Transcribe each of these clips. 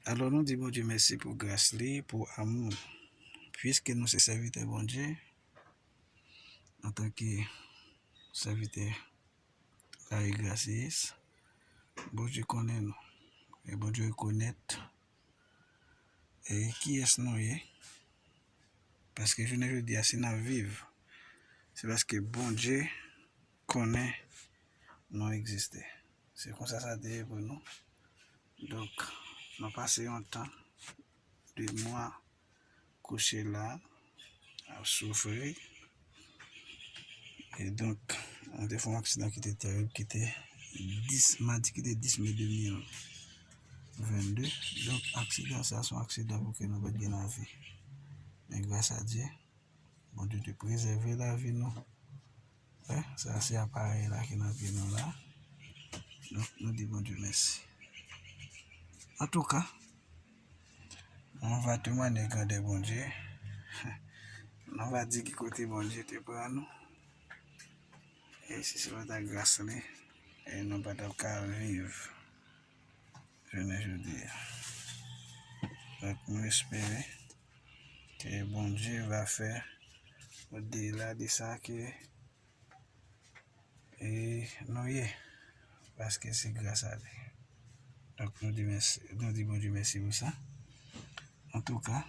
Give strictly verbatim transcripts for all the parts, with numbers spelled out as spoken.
Alò, nou di Bondye mèsi pou gras li, pou amou. Piske nou se sèvitè Bondye, antanke sèvitè Larue Gracius, Bondye konnen nou. E Bondye rekonèt e kiyès nou ye. Paske jounen jodi a, si n ap viv, se paske Bondye konnen nou egziste. Se konsa sa te ye pou nou. Donk, nou pase yon tan, de mwa, kouche la, ap soufri. E donk, nou te fè yon aksidan ki te terib, ki te dis, madi ki te dis me de mil vennde. Donk, aksidan sa, se yon aksidan pou ke nou pa t gen lavi. Men gras a Dye, Bondye te prezève lavi nou. Wè, sa se aparèy la ki nan pye nou la. Donk, nou di Bondye mèsi. Antouka, nou va temwanye grandè Bondye. Nou va di ki kote Bondye te pran nou. E si se pa t ak gras li, e nou pa t ap ka viv jounen jodi a. Donk, nou espere ke Bondye va fè odela de sa ke e nou ye, paske se gras a li. Donk, nou di mèsi, nou di Bondye mèsi pou sa. Antouka,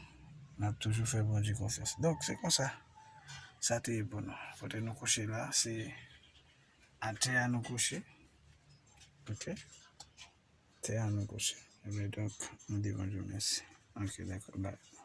n ap toujou fè Bondye konfyans. Donk, se konsa sa te ye pou nou. Kote nou kouche la, se atè a nou kouche. Ok? Atè a nou kouche. Ebyen, donk, nou di Bondye mèsi. Ok, dakò, bye.